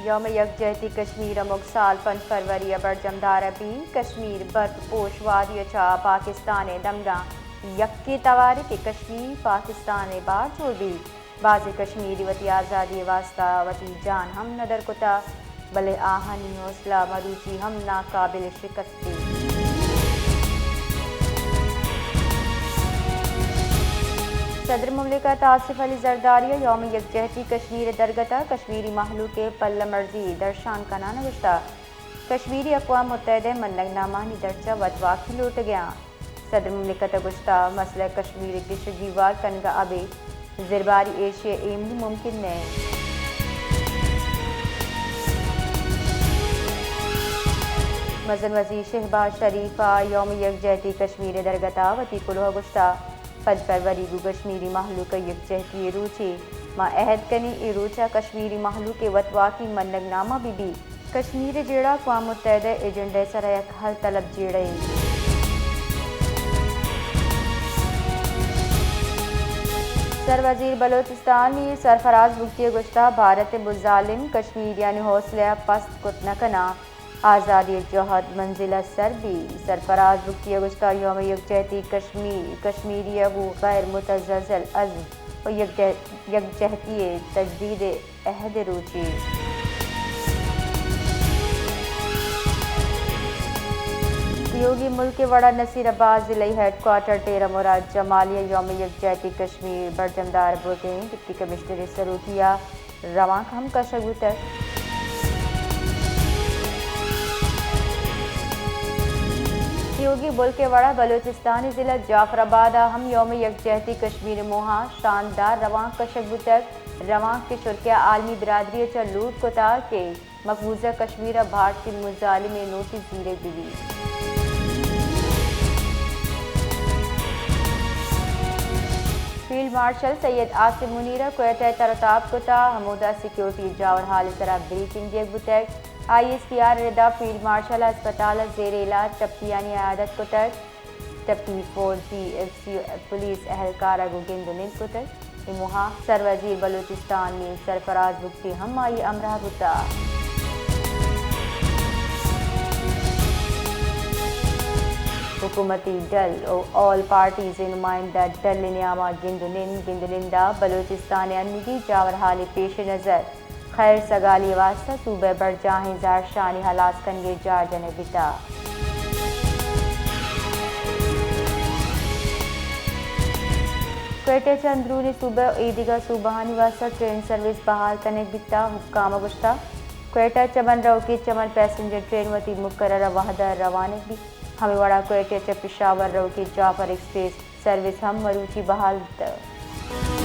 یوم یکجہتی کشمیر ہمک سال پنچ فروری ء برجم دارگ بیت۔ کشمیر برف پوش وادی ء چہ پاکستان ء دمگاں یکیں توارے کہ کشمیر پاکستان ء بار جوڑ بیت۔ بازیں کشمیری وتی آزادی ء واستہ وتی جان ہم ندر کتہ، بلے آہانی حوصلہ مروچی ہم ناقابل شکستے۔ صدر مملکت آصف علی زرداری ء یوم یکجہتی کشمیر ء درگت ء کشمیری مہلوک ء پلہ مرزی درشان کنان ء گوشتہ، کشمیری اقوام متحدہ ء منگ نامانی درچ ء وتواکی لوٹگ ء آں۔ صدر مملکت ء گوشتہ، مسئلہ کشمیر ء گیش ء گیوار کنگ ء ابید زرباری ایشی ء ایمنی ممکن نہ انت۔ مزن وزیر شہباز شریف ء یوم یکجہتی کشمیر ء درگت ء وتی کلوہ ء گوشتہ، پنچ فروری گوں کشمیری مہلوک ء یکجہتی ء روچے، ما عہد کنیں اے روچ ء کشمیری مہلوک ء وتواکی منگ نامہ بہ بیت۔ کشمیر ء جیڑہ اقوام متحدہ ء ایجنڈا ء سرا یک حل طلب جیڑہ انت۔ سر وزیر بلوچستان میر سرفراز بگٹی ء گوشتہ، بھارت ء مظالم کشمیریانی حوصلہ ء پست کت نہ کناں، آزادی ء جہد منزل ء سر بی۔ سرفراز بگٹی ء گوشتہ، یوم یکجہتی کشمیر، کشمیری ء گوں غیر متزلزل عزم و یکجہ-، یکجہتی ء تجدید ء عہد ء روچے۔ سہیوگی ملک ء وڑا نصیر عباس ضلعی ہیڈ کوارٹر ڈیرہ مراد جمالی ء یوم یکجہتی کشمیر برجم دار بوتیں۔ ڈپٹی کمشنر ء سروکی ء روانک ہم کشگ بوتگ۔ سہیوگی ملک ء وڑا بلوچستان ء ضلع جعفر آباد ء ہم یوم یکجہتی کشمیر ء موہاں شاندار روانک کشگ بوتگ۔ روانک کہ شرکے ء عالمی برادری ء چہ لوٹ کتگ کہ مقبوضہ کشمیر ء بھارتی مظالمیں نوٹس زیرگ بہ بیت۔ فیلڈ مارشل سید عاصم منیر ء کوئٹہ ء تر ء تاب کتگ، ہمودا سیکورٹی جاور ہال ء سرا بریفنگ دیگ بوتگ۔ آئی ایس پی آر ء ردا فیلڈ مارشل ء ہسپتال ء زیر علاج ٹپیانی عیادت کتگ۔ ٹپی فوج، بی ایف سی ء پولیس اہلکار ء گوں گند ء نند کتگ۔ اے موہ ء سر وزیر بلوچستان میر سرفراز بگٹی ہم آئی ء ہمراہ بوتگ۔ حکومتی ڈل و آل پارٹیز ء نمائندہ ڈل ء نیام ء گند ء نند، گند ء نند ء بلوچستان ء انوگیں جاورحال ء پیش نظر خیر سگالی ء واستہ صوبہ ء برجاہیں زہرشانی ہلاس کنگ ء جاہ جنگ بیتگ۔ کوئٹہ ء چہ اندرونی صوبہ ء ایدگہ صوبہانی واستہ ٹرین سروس بحال کنگ بیتگ۔ حکام ء گوشتگ، کوئٹہ ء چمن روکی چمن پیسنجر ٹرین وتی مقررہ وہد ء روانگ بیت۔ ہمے وڑا کوئٹہ ء چہ پشاور روکی جعفر ایکسپریس سروس ہم مروچی بحال بوتگ۔